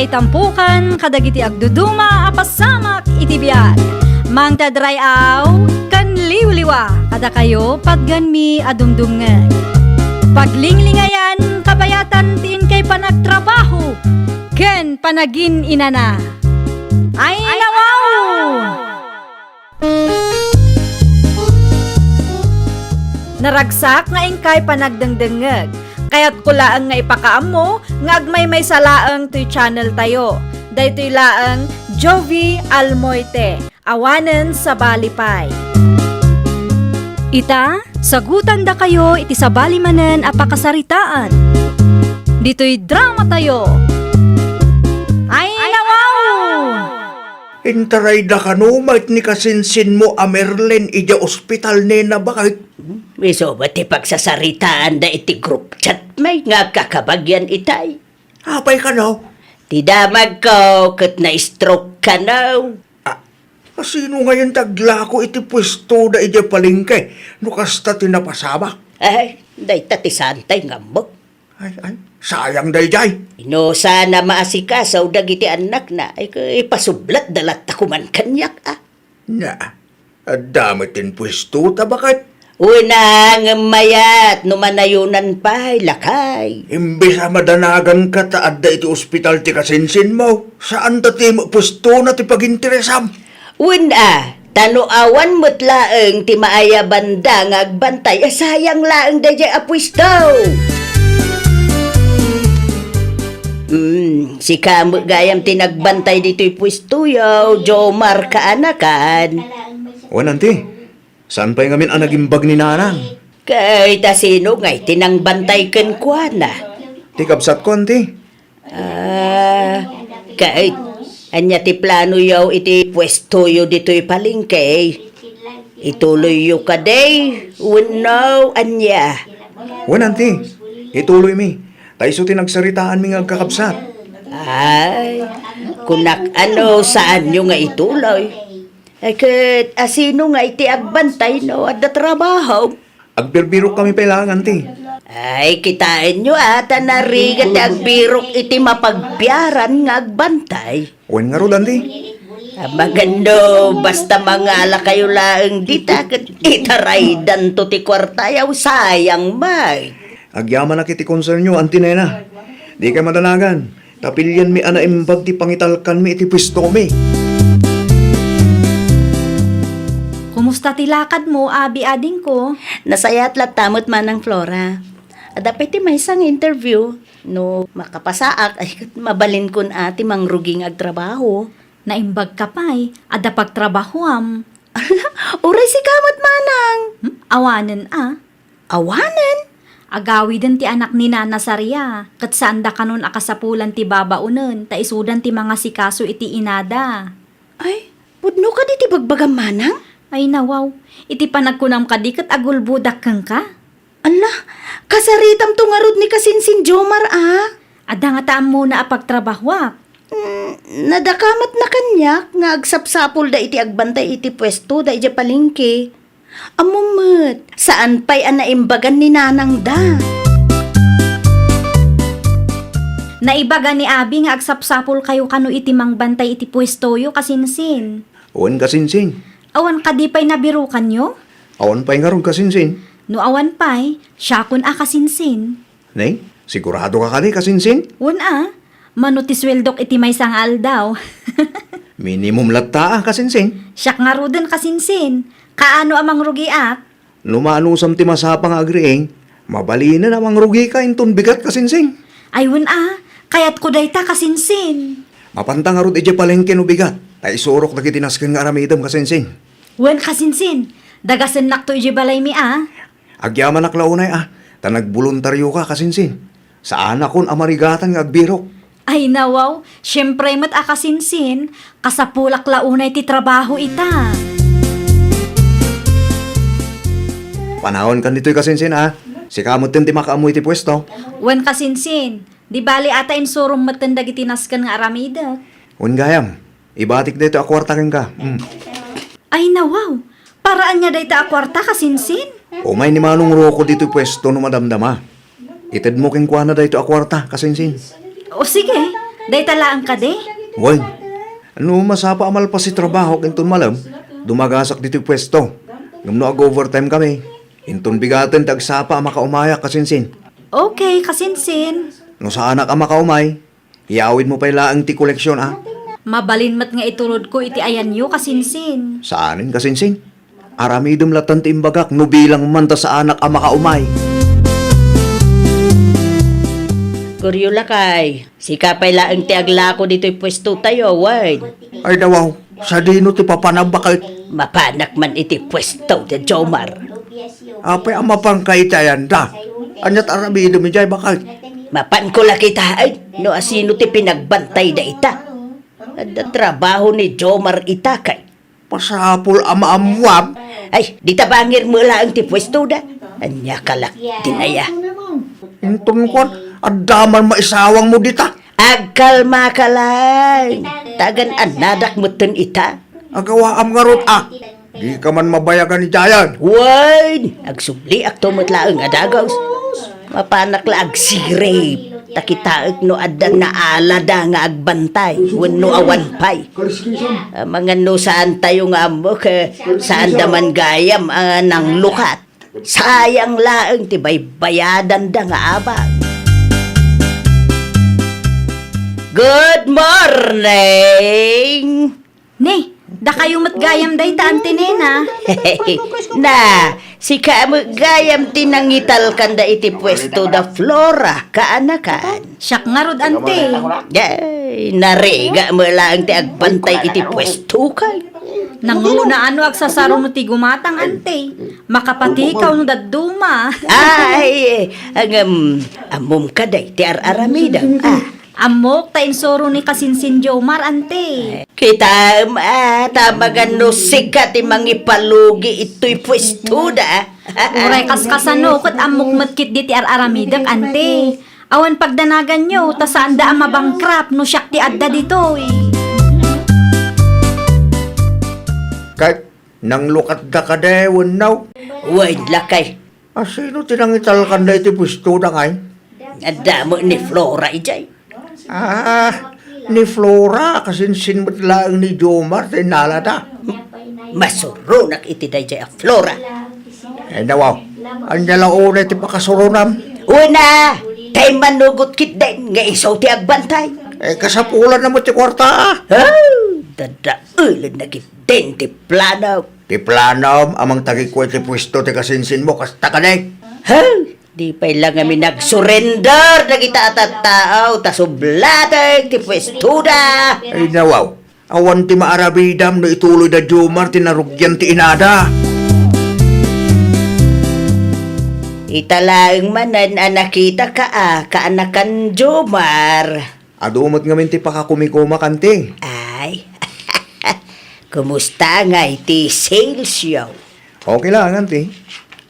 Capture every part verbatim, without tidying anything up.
Itampukan kadagiti agduduma a pasamak iti biag. Mangted ray-aw ken liwliwa kadakayo patgenmi a dumdumngeg. Paglinglingayan kabayatan ti inkay panagtrabaho ken panagin-inana. Ay, nawaw! Naragsak nga inkay panagdengdengngeg. Kayatko laeng nga ipakaammo nga agmaymaysa laeng toy channel tayo. Daytoy laeng Jovie Almoite, awanen sabali pay. Ita, sagutandakayo iti sabali manen a pakasaritaan. Ditoy drama tayo. Ay, nawaw! Intarayda kano met ni kasinsinmo a Merlin idiay ospital, nena, baket? Isu met ti pagsasaritaanda iti group chat, may nga kakabagian itay. Apay kano? Ti damagko ket na-stroke kano. Ah, asino ngayen ti aglako iti puestoda idiay palengke no kasta ti napasamak? Ay, dayta ti saantay nga ammok. Ay, ay, sayang daydiay. Inusa na maasikaso dagiti annakna, ay, ipasublatda latta koman kaniak, a. Na, adda met ti puesto ta baket. Una, ngem mayat no manayonan pay, lakay. Imbes a madanaganka ta adda iti ospital ti kasinsinmo, saan ta ti puestona ti paginteresam. Wen a, ta no awan met laeng ti maayabanda nga agbantay, a, sayang laeng daydiay a puesto. Mm, sika met gayam ti nagbantay ditoy puestoyo, Jomar kaanakan. Wen, anti. Saan pay ngamin a nagimbag ni nanang? Ket asino ngay ti nangbantay kenkuana? Ti kabsatko, anti. Ah, ket ania ti planoyo iti puestoyo ditoy palengke? Ituloyyo kadi wenno ania? Wen, anti, ituloymi. Ta isu ti nagsaritaanmi nga agkakabsat. Ay, kunak a no saanyo nga ituloy. Ay, ket asino ngay ti agbantay no adda trabaho? Agbirbirok kami pay laeng, anti. Ay, kitaenyo a, ta narigat ti agbirok iti mapagbiaran nga agbantay. Wen ngarud, anti. Amangan no, basta mangalakayo laeng dita, ket itaraydanto ti kuartayo, sayang met. Agyamanak iti konsernyo, anti, nena. Dikay madanagan. Ta pilianmi a naimbag ti pangitalkanmi iti puestomi. Kumusta ti lakadmo, abi, adingko? Nasayaat latta met, Manang Flora. Adda pay ti maysa nga interview. No makapasaak, ay, mabalinkon a ti mangrugi nga agtrabaho. Naimbagka pay, adda pagtrabahoam. Uray sika met, Manang. Hmm? Awanen a. Awanen? Agawiden ti anak ni Nana Saria, ket saanda kanon a kasapulan ti babaonen, ta isudan ti mangasikaso iti inada. Ay, pudno kadi ti bagbagam, Manang? Ay, nawaw. Iti panagkunam kadi ket agulbodak kenka? Ala, kasaritamto ngarud ni kasinsin Jomar, a? Adda ngata ammona a pagtrabahoak. Mm, nadakamatna kaniak nga agsapsapulda iti agbantay iti puestoda idiay palengke. Ammom met, saan pay a naimbagan ni nanangda. Naibaga ni abi nga agsapsapulkayo kano iti mangbantay iti puestoyo, kasinsin. Wen, kasinsin. Awan kadi pay nabirukanyo? Awan pay ngarud, kasinsin. No awan pay, siakon a, kasinsin. Ne? Siguradoka kadi, kasinsin? Wen a, mano ti sueldok iti maysa nga aldaw. Minimum latta a, kasinsin. Siak ngaruden, kasinsin. Kaano a mangrugiak? No maanusam ti masapa nga agriing, mabalinen a mangrugika inton bigat, kasinsin. Ay, wen a, kayatko dayta, kasinsin. Mapanta ngarud idiay palengke no bigat, ta isurok dagiti nasken nga aramidem, kasinsin. Wen, kasinsin, dagasennakto idiay balaymi a. Agyamanak la unay a, ta nagboluntarioka, kasinsin. Saanakon a marigatan nga agbirok. Ay, nawaw, siempre met a, kasinsin, kasapulak la unay ti trabaho ita. Panawankan ditoy, kasinsin, a. Sika metten ti makaammo iti puesto. Wen, kasinsin, di bali a ta insurom metten dagiti nasken nga aramidek. Wen gayam, ibatik daytoy a kuarta kenka. Mm. Ay, nawaw! Para ania dayta a kuarta, kasinsin? Umay ni Manong Rocco ditoy puesto no madamdama. Itedmo kenkuana daytoy a kuarta, kasinsin. O, sige. Dayta laeng kadi? Wen, no masapa a malpas ti trabahok inton malem, dumagasak ditoy puesto. Ngem no ag-overtime kami, inton bigaten ti agsapa a makaumayak, kasinsin. Okay, kasinsin. No saanak a makaumay, iyawidmo pay laeng ti koleksion, a. Mabalin met nga iturodko iti ayanyo, kasinsin. Saanen, kasinsin. Aramidem latta ti imbagak no bilang man ta saanak a makaumay. Goryo, lakay, sika pay laeng ti aglako ditoy puestotayo, wen. Ay, dawaw, sadino ti papanam, baket? Mapanak man iti puesto ti Jomar. Apay a mapanka iti ayanda? Aniat aramidem idiay, baket? Mapanko la kitaen no asino ti pinagbantay dayta. Adda trabaho ni Jomar ita, kay. Masapul a maammuam. Ay, dita bangir met laeng ti puestoda. Ania ka la, dinaya. Inton kuan, adda man maisawangmo dita. Agkalmaka laeng. Tagan annadak metten ita. Agawaam ngarud, a. Dika man mabayagan idiayen. Wen, agsubliakto met laeng a dagus. Mapanak la agsirip, ta kitaek no adda naalada nga agbantay, wenno awan pay. Amangan no saantayo nga ammok, eh, saanda man gayam a nanglukat. Sayang laeng ti baybayadanda nga abag. Good morning! Ni, dakayo met gayam dayta, Auntie Nena. Na, sika met gayam ti nangitalkanda iti puesto da Flora, kaanakan. Siak ngarud, Auntie. Ay, narigat met laeng ti agbantay iti puesto, kay. Nangruna a no agsasaruno ti gumatang, Auntie. Makapatikaw no dadduma. Ay, ngem, ammom kadi ti ar-aramidem, a. Ammok ta insuro ni kasinsin Jomar, Auntie. Kitaem, a, ta amangan no sika ti mangipalugi itoy puestoda. Uray kaskasano ket ammok met ketdi ti ar-aramidek, Auntie. Awan pagdanaganyo, ta saanda a mabankrupt no siak ti adda ditoy. Ket nanglukatda kadi wenno? Wen, lakay. A, sino ti nangitalkanda iti puestoda ngay? Adda met ni Flora idiay. A, ni Flora, kasinsin met laeng ni Jomar ti innalada. Masuronak iti daydiay a Flora. Ay, nawaw. Ania la unay ti pakasuronam? Una, tay manugot ketdin nga isu ti agbantay. Eh, kasapulanna met ti kuarta, a. Ah, dadaelenna ketdin ti plano. Ti planom a mangtagikko iti puesto ti kasinsinmo, kasta kadi? Ha? Di pay la ngamin nagsurrender dagita a tattao ta sublatek ti puestoda. Ay, nawaw. Awan ti maaramidam no ituloy da Jomar ti narugian ti inada. Ita laeng manen a nakitaka a kaanakan Jomar. Adu met ngamin ti pakakumikumak, Auntie. Ay. Kumusta ngay ti sales yo? Okay laeng, Auntie.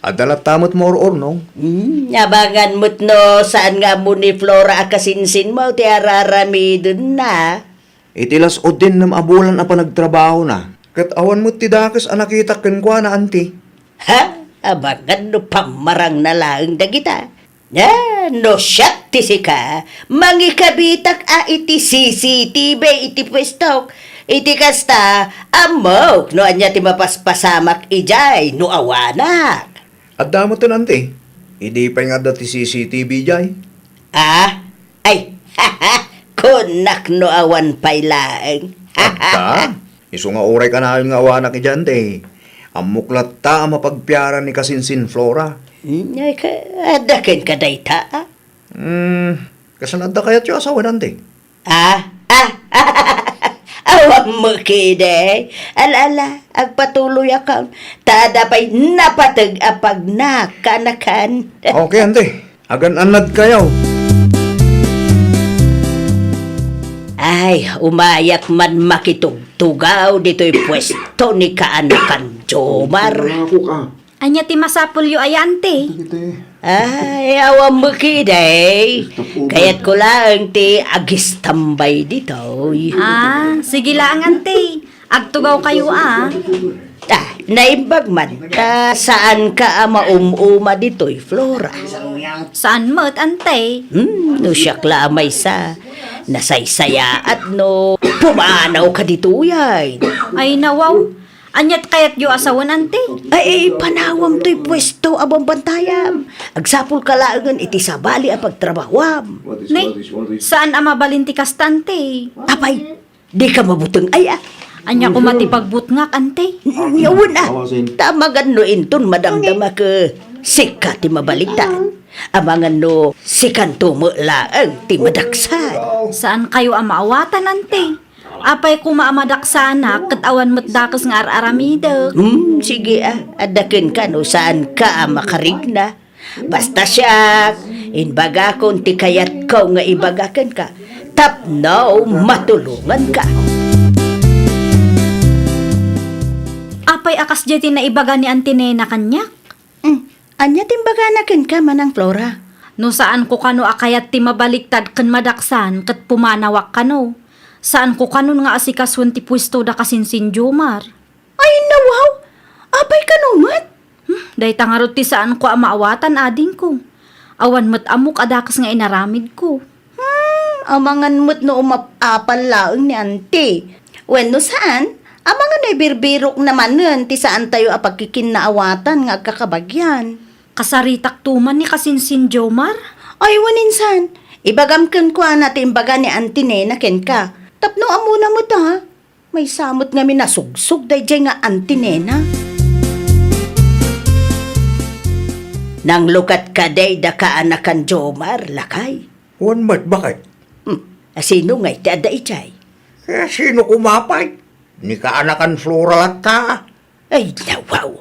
Adda latta met maur-urnong. Hmm, abangan met no saan nga ammo ni Flora a kasinsinmo ti ar-aramidenna. Iti las-uddinnem a bulan a panagtrabahona, ket awan met ti dakes a nakitak kenkuana, Auntie. Ha? Abangan no pammarangna laeng dagita. Ah, no siak ti sika, mangikabitak a iti C C T V iti puestok. Iti kasta, ammok no ania ti mapaspasamak idiay no awanak. Adda metten, Auntie. Idi pay nga adda ti C C T V idiay. Ah? Ay, kunak no awan pay laeng. Adda? Isu nga uray kanayon nga awanak idiay, Auntie. Ammok latta a mapagpiara ni kasinsin Flora. Hmm, ay, ka-, adda kenka dayta, a? Hmm, kasano adda kayatyo a sawen, Auntie? Ah? Ah? Awan met ketdi. Ala, ala, agpatuloyakon. Ta adda pay napateg a pagnak, kaanakan. Okay, Auntie. Agan-annadkayo. Ay, umayak man makitugtugaw ditoy puesto ni kaanakan Jomar. Ako ka. Ania ti masapulyo aya, Auntie? Iti. Ay, awan met ketdi. Stop over. Kayatko laeng ti agistambay ditoy. Ah, sige laeng, Auntie. Agtugawkayo, a. Ah, naimbag man. Ta saanka a maum-uma ditoy, Flora? Saan met, Auntie? Hmm, no siak la a maysa. Nasaysayaat no pumanawka ditoy ay. Ay, nawaw. Aniat kayatyo a sawen, ante? Ay, ay, panawam toy puesto a bambantayam. Agsapulka laengen iti sabali a pagtrabahuam. Nay, saan a mabalin ti kasta, ante? Apay, dika mabuteng ay, a? Ania koma ti pagbutngak, ante? N-, n-, wen, a. Ta amangan no inton madamdamak, sika ti mabalinta. Amangan no sikanto met laeng ti madaksan. Saankayo a maawatan, ante? Apay koma a madaksanak ket awan met dakes nga ar-aramidek? Hmm, sige, a. Adda kenka no saanka a makarigna. Basta siak, imbagakon ti kayatko nga ibaga kenka tapno matulonganka. Apay a kasdiay ti naibaga ni Auntie Nena kaniak? Hmm, ania ti imbagana kenka, Manang Flora? No saanko kano a kayat ti mabaliktad ken madaksan ket pumanawak kano. Saanko kanon nga asikasoen ti puesto da kasinsin Jomar. Ay, nawaw! Apay kano met? Hmm, dayta ngarud ti saanko a maawatan, adingko. Awan met ammok a dakes nga inaramidko. Hmm, amangan met no umap-apal laeng ni Auntie. Wenno saan, amangan no ibirbirokna manen ti saantayo a pagkikinnaawatan nga agkakabagian. Kasaritakto man ni kasinsin Jomar? Ay, wen insan, ibagam kenkuana ti imbaga ni Auntie Nena kenka. Tapno ammona met, a. Maysa met ngamin a sugsog daydiay nga Auntie Nena. Nanglukat kadi da kaanakan Jomar, lakay? Wen met, baket? Hmm, a sino ngay ti adda idiay? Eh, sino koma pay? Ni kaanakan Flora latta. Ay, nawaw!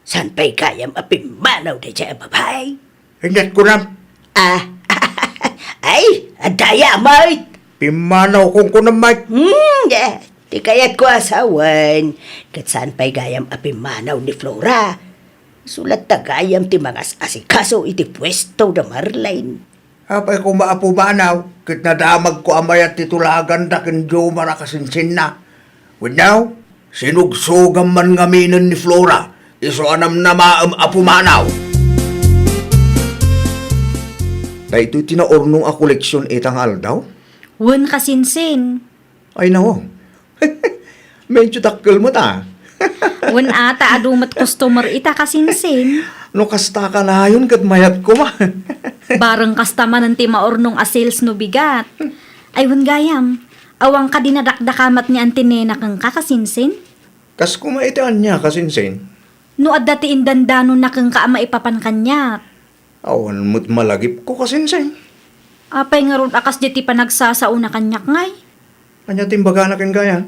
Saan pay gayam a pimmanaw daydiay a babai? Inget kunam. Ah, ay, adda ya, Mike. Pimmanaw kong kunam, Mike. Hmm, eh, ti kayatko a sawen, ket saan pay gayam a pimmanaw ni Flora? Isu latta gayam ti mangas-asikaso iti puesto da Marlene. Apay koma a pumanaw, ket nadamagko a mayat ti tulaganda ken Jomar a kasinsinna. Wenno, sinugsogam man ngaminen ni Flora, isu a namnamaem a pumanaw. Daytoy ti naurnong a koleksion ita nga aldaw? Wen, kasinsin. Ay, nawaw. Medyo dakkel met, a. Wen, a, ta adu met customer ita, kasinsin. No kasta kanayon ket mayat koma. Bareng kasta manen ti maurnong a sales no bigat. Ay, wen gayam, awan kadi nadakdakamat ni Auntie Nena kenka, kasinsin? Kas koma iti ania, kasinsin? No adda ti indandanonna kenka a maipapan kaniak. Awan met malagipko, kasinsin. Apay ngarud a kasdiay ti panagsasaona kaniak ngay? Ania ti imbagana ken gayam?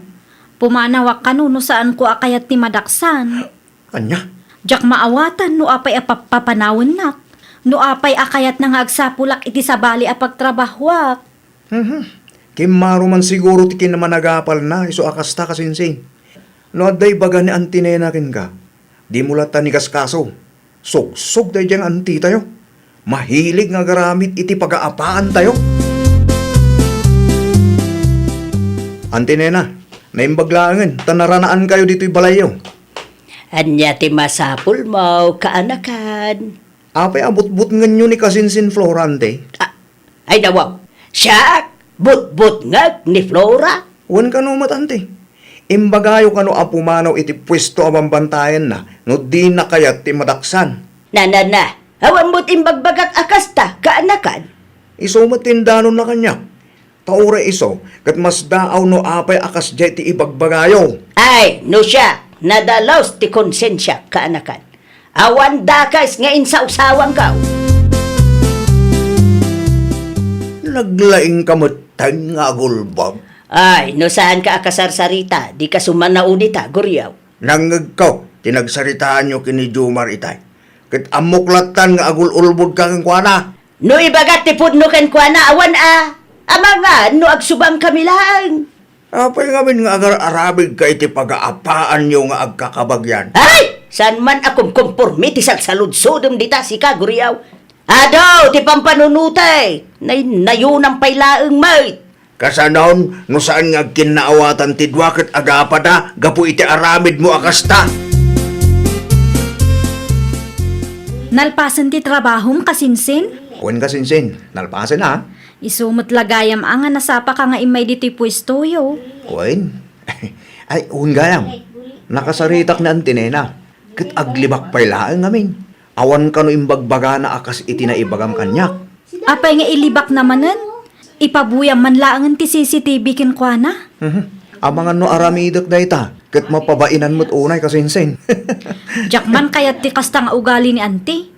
Pumanawak kano no saanko a kayat ti madaksan. Ania? Diak maawatan no apay a pappapanawennak, no apay a kayatna nga agsapulak iti sabali a pagtrabahuak. Mhm. Kimmaro man siguro ti kinamanagapalna isu a kasta, kasinsin. No adda ibaga ni Auntie Nena kenka, dimo latta inkaskaso. Sugsog daydiay nga antitayo. Mahilig nga agaramid iti pagaapaantayo. Auntie Nena, naimbag laengen ta naranaankayo ditoy balayyo. Ania ti masapulmo, kaanakan? Apay a butbutngenyo ni kasinsin Flora, Auntie? A-, ay, nawaw. Siak, butbutngek ni Flora? Wen kano met, Auntie. Imbagayo kano a pumanaw iti puesto a bambantayanna no dina kayat ti madaksan. Na, na, na. Awan met imbagbagak a kasta, kaanakan. Isu met ti indanonna kaniak. Ta uray isu, ket masdaaw no apay a kasdiay ti ibagbagayo. Ay, no siak, nadalus ti konsensiak, kaanakan. Awan dakes nga insawsawanko. Naglaingka metten nga agulbod. Ay, no saanka a kasarsarita, dika sumanaw dita, Guriaw. Nangngegko ti nagsaritaanyo ken ni Jomar itay. Ket ammok lattan nga agul-ulbodka kenkuana. No ibagak ti pudno kenkuana, awan a. Amangan no agsubangkami laeng. Apay ngamin nga agar-aramidka iti pagaapaanyo nga agkakabagian? Ay! Saan man a kumkomporme ti salsaludsodem dita, sika, Guriaw. Adu ti pampanunotek, naynayonam pay laeng met. Kasanon, no saan nga agkinnaawatan ti dua ket agapada gapu iti aramidmo a kasta? Nalpasen ti trabahom, kasinsin? Wen, kasinsin, nalpasen, a. Isu met la gayam a nga nasapaka nga immay ditoy puestoyo. Wen? Ay, wen gayam. Nakasaritak ni Auntie Nena. Ket aglibak pay laeng ngamin. Awan kano imbagbagana a kas iti naibagam kaniak. Apay nga ilibakna manen? Ipabuyam man laengen ti C C T V kenkuana. Mhm. Amangan no aramidek dayta, ket mapabainan met unay, kasinsin. Diak man kayat ti kasta nga ugali ni Auntie.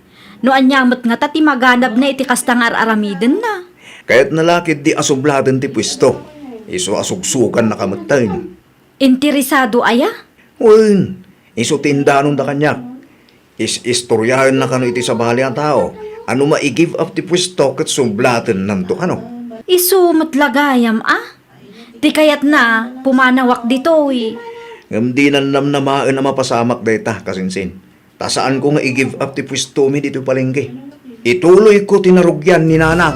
No ania met ngata ti maganabna iti kasta nga ar-aramidenna? Kayatna la ketdi a sublaten ti puesto. Isu a sugsugannaka metten. Interesado aya? Wen, isu ti indanonda kaniak. Is-istoriaenna kano iti sabali a tao a no mai-give up ti puesto ket sublatennanto kano. Isu met la gayam a? Ti kayatna, pumanawak ditoy. Ngem dinan namnamaen a mapasamak dayta, kasinsin. Ta saanko nga i-give up ti puestomi ditoy palengke. Ituloyko ti narugian ni Nanang.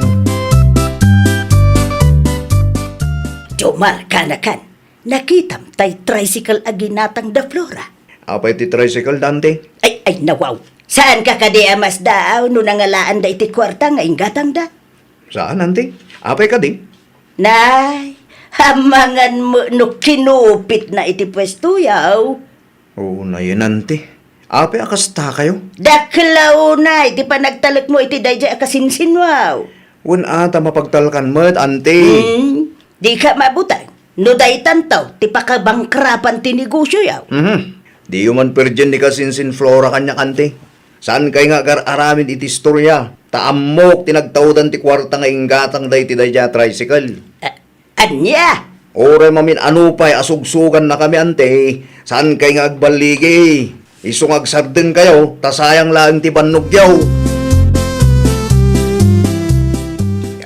Dumar kanakan, nakitam tay tricycle a ginatang da Flora. Apay ti tricycle, Dante? Ay, ay, nawaw. Saan ka kadi a masdaaw no nangalaanda iti kuarta nga inggatangda? Saan, Auntie? Apay kadi? Nay, amangan mo no kinupitna iti puesto, yaw. Oo, nayen, Auntie. Apay a kasta kayo? Dakkel la unay ti panagtalekmo iti daydiay a kasinsinwaw. Wen ata mapagtalkan met, Auntie. Hmm, di ka mabutang. No daytanto, ti pakabangkrapan ti negosyo, yaw. Mhm. Diyo man perdien ni kasinsin Flora kaniak, Auntie. Saan kay nga agar-aramid iti istoria? Ta ammok ti nagtawdan ti kuarta nga inggatangda iti daydiay a tricycle. A-, ania? Uray mamin-ano pay a sugsugannakami, Auntie, saan kay nga agballigi? Isu nga agsardeng kayo, ta sayang laeng ti bannogyo.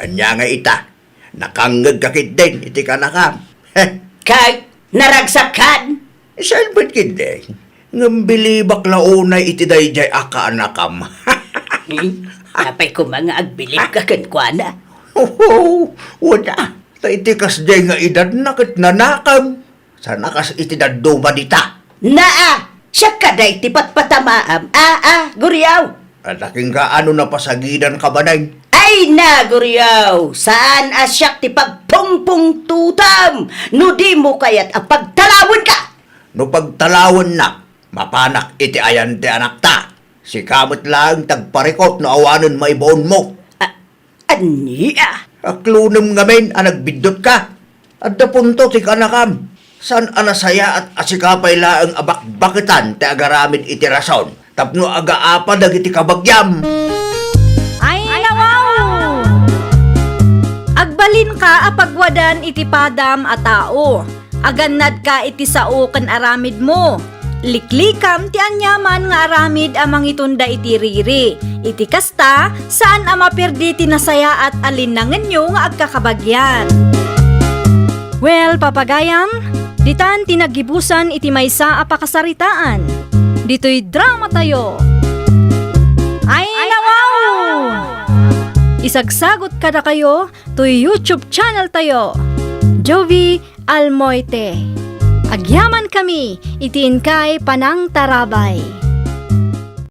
Ania nga ita? Nakangngeg ka ketdin iti kanakam. Heh. Kay, naragsak kan? Salbet ketdin. Ngem bilibak la unay iti daydiay a kaanakam. Hmm? Apay koma nga agbilib ka kenkuana? Oho, wen a. Ta iti kasdiay nga edadna ket nanakam. Saan a kas iti dadduma dita? Naa! Siak kadi ti patpatamaam. A, a, guriaw! Adaking ka ano napasagidan ka, Baneng? Ay na, guriaw! Saan a siak ti pagpungpungtutam no di mo kayat a pagtalawenka? No pagtalawennak, mapanak iti ayan ti anakta. Sika met laeng ti agparikut no awanen maibaonmo. A-, Ania? Aklonem ngamin a nagbiddutka. Adda punto ti kanakam. Saan a nasayaat a sika pay laeng a bakbaketan ti agaramid iti rason tapno agaapa dagiti kabagiam. Ay, nawaw! Agbalinka a pagwadan iti padam a tao. Agannadka iti sao ken aramidmo. Liklikam ti aniaman nga aramid a mangitunda iti riri. Iti kasta, saan a maperdi ti nasayaat a linnangenyo nga agkakabagian. Well, papagayam, ditan ti naggibusan iti maysa a pakasaritaan. Ditoy dramatayo. Ay, nawaw! Isagsagot kadakayo toy YouTube channel tayo, Jovie Almoite. Agyamankami iti inkay panangtarabay.